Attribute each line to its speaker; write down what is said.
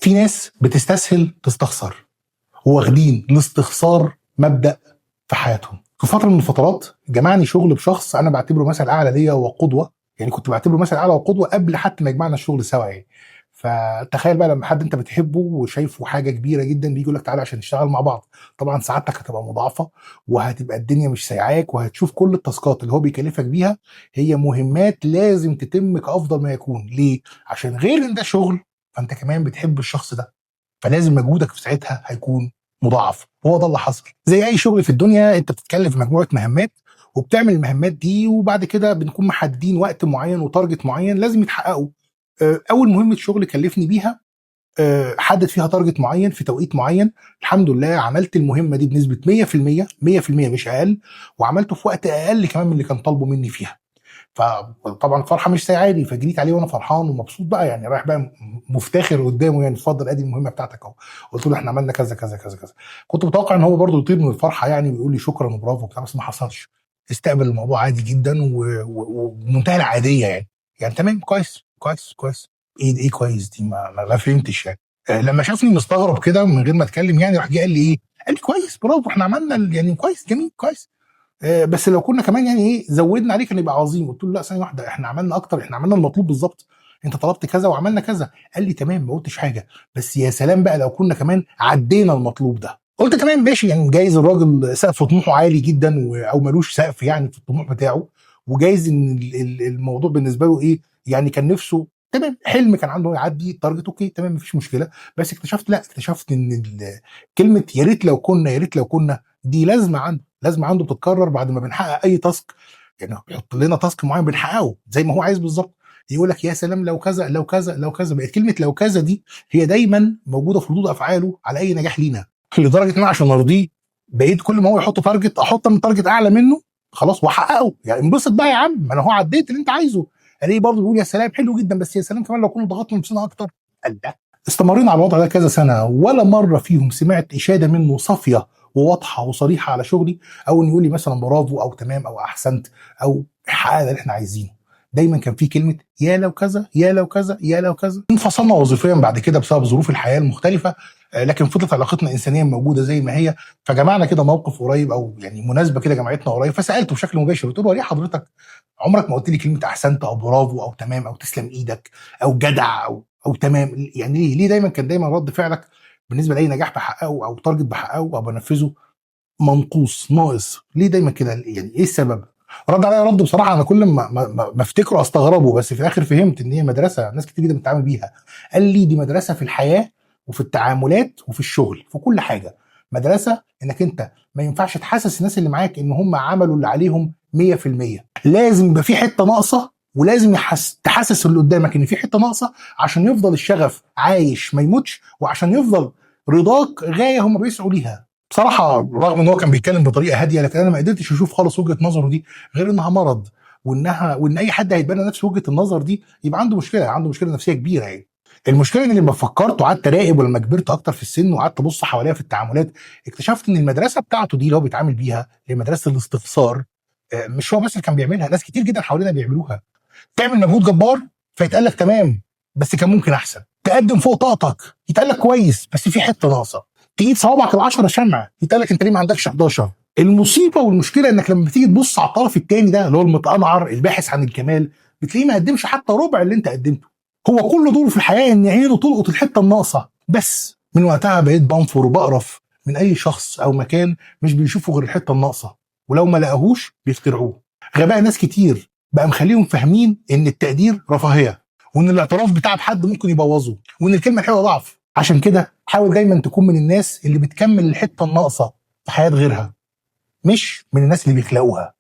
Speaker 1: في ناس بتستسهل تستخسر، وواخدين الاستخسار مبدأ في حياتهم. في فترة من الفترات جمعني شغل بشخص انا بعتبره مثل اعلى ليا وقدوه، يعني كنت بعتبره مثل اعلى وقدوه قبل حتى ما يجمعنا الشغل سوا يعني. فتخيل بقى لما حد انت بتحبه وشايفه حاجة كبيرة جدا بيجي يقول لك تعالى عشان نشتغل مع بعض، طبعا سعادتك هتبقى مضاعفه، وهتبقى الدنيا مش سايعاك، وهتشوف كل التاسكات اللي هو بيكلفك بيها هي مهمات لازم تتم كافضل ما يكون. ليه؟ عشان غير ان ده شغل، فانت كمان بتحب الشخص ده، فلازم مجهودك في ساعتها هيكون مضاعف. وهو ده اللي حصل. زي اي شغل في الدنيا، انت بتتكلف مجموعة مهمات وبتعمل المهمات دي، وبعد كده بنكون محددين وقت معين و target معين لازم يتحققوا. اول مهمة شغل كلفني بيها، حدد فيها target معين في توقيت معين. الحمد لله عملت المهمة دي بنسبة 100%، 100% مش اقل، وعملته في وقت اقل كمان من اللي كان طالبه مني فيها. فطبعا الفرحة مش سايعاني، فجريت عليه وانا فرحان ومبسوط بقى، يعني رايح بقى مفتخر قدامه، يعني اتفضل ادي المهمة بتاعتك اهو. قلت له احنا عملنا كذا كذا كذا كذا. كنت متوقع ان هو برضه يطير من الفرحة يعني ويقول لي شكرا وبرافو وبتاع، بس ما حصلش. استقبل الموضوع عادي جدا وبمنتهى العادية، يعني تمام، كويس كويس كويس. ايه كويس دي؟ ما فهمتش يعني. لما شافني مستغرب كده من غير ما اتكلم يعني، راح جه قال لي ايه؟ قال لي كويس برافو، احنا عملنا يعني كويس جميل كويس، بس لو كنا كمان يعني ايه زودنا عليه كان يبقى عظيم. قلت له لا ثانية واحده، احنا عملنا اكتر، احنا عملنا المطلوب بالظبط، انت طلبت كذا وعملنا كذا. قال لي تمام ما قلتش حاجه، بس يا سلام بقى لو كنا كمان عدينا المطلوب ده. قلت تمام ماشي، يعني جايز الراجل سقف طموحه عالي جدا او ملوش سقف يعني في الطموح بتاعه، وجايز ان الموضوع بالنسبة له ايه يعني كان نفسه تمام، حلم كان عنده يعدي target، okay تمام مفيش مشكله. بس اكتشفت لا، اكتشفت ان كلمة يا ريت لو كنا، يا ريت لو كنا دي لازمه عنده، لازمه عنده بتتكرر بعد ما بنحقق اي task. يعني بيحط لنا task معين بنحققه زي ما هو عايز بالظبط، يقول لك يا سلام لو كذا لو كذا لو كذا. بقت كلمة لو كذا دي هي دايما موجودة في ردود افعاله على اي نجاح لينا، لدرجة ان انا عشان ارضية بقيت كل ما هو يحط target احط من target اعلى منه خلاص واحققه، يعني انبسط بقى يا عم، ما انا هو عديت اللي انت عايزه. الاقيه برضه بيقول يا سلام حلو جدا، بس يا سلام كمان لو كنا ضغطنا نفسنا اكتر. قال ده استمرينا على الوضع ده كذا سنة، ولا مرة فيهم سمعت اشاده منه صافية وواضحة وصريحة على شغلي، او انه يقول لي مثلا برافو او تمام او احسنت او حققنا اللي احنا عايزينه. دايما كان في كلمة يا لو كذا يا لو كذا يا لو كذا. انفصلنا وظيفيا بعد كده بسبب ظروف الحياة المختلفة، لكن فضلت علاقتنا انسانيا موجودة زي ما هي. فجمعنا كده موقف قريب، او يعني مناسبة كده جمعتنا قريب، فسالته بشكل مباشر قلت له ليه حضرتك عمرك ما قلت لي كلمة احسنت او برافو او تمام او تسلم ايدك او جدع او تمام؟ يعني ليه دايما كان دايما رد فعلك بالنسبة لاي نجاح بحققه او target بحققه او بنفذه منقوص ناقص؟ ليه دايما كده؟ يعني ايه السبب؟ رد عليا رد بصراحة انا كل ما افتكره استغربه، بس في الاخر فهمت ان هي مدرسه ناس كتير جدا بتتعامل بيها. قال لي دي مدرسه في الحياة وفي التعاملات وفي الشغل، في كل حاجة. مدرسه انك انت ما ينفعش تحسس الناس اللي معاك ان هم عملوا اللي عليهم 100%، لازم يبقى في حتة ناقصه، ولازم تحسس اللي قدامك ان في حتة ناقصه عشان يفضل الشغف عايش ما يموتش، وعشان يفضل رضاك غاية هم بيسعوا ليها. بصراحة رغم ان هو كان بيتكلم بطريقة هاديه، لكن انا ما قدرتش اشوف خالص وجهه نظره دي غير انها مرض، وان اي حد هيتبنى نفس وجهه النظر دي يبقى عنده مشكلة، عنده مشكلة نفسية كبيرة. يعني المشكلة ان لما فكرت وقعدت اراقب، ولما كبرت اكتر في السن وقعدت ابص حواليا في التعاملات، اكتشفت ان المدرسة بتاعته دي اللي هو بيتعامل بيها، اللي هي مدرسه الاستخسار، مش هو بس اللي كان بيعملها، ناس كتير جدا حوالينا بيعملوها. تعمل مجهود جبار فيتقال لك تمام بس كان ممكن احسن، تقدم فوق طاقتك يتقال لك كويس بس في حتة ناقصه، تقيد صوابعك ال10 شمع يتقال لك انت ليه ما عندكش 11. المصيبة والمشكلة انك لما بتيجي تبص على الطرف الثاني ده اللي هو المتقنعر الباحث عن الكمال، بتلاقيه ما قدمش حتى ربع اللي انت قدمته. هو كل دوره في الحياة ان عينه تلقط الحتة الناقصة بس. من وقتها بقيت بنفر وبقرف من اي شخص او مكان مش بيشوفوا غير الحتة الناقصة، ولو ما لقاهوش بيخترعوه. غباء ناس كتير بقى مخليهم فاهمين ان التقدير رفاهية، وان الاعتراف بتاع حد ممكن يبوظه، وان الكلمة الحلوة ضعف. عشان كده حاول دايما تكون من الناس اللي بتكمل الحتة الناقصة في حياة غيرها، مش من الناس اللي بيخلقوها.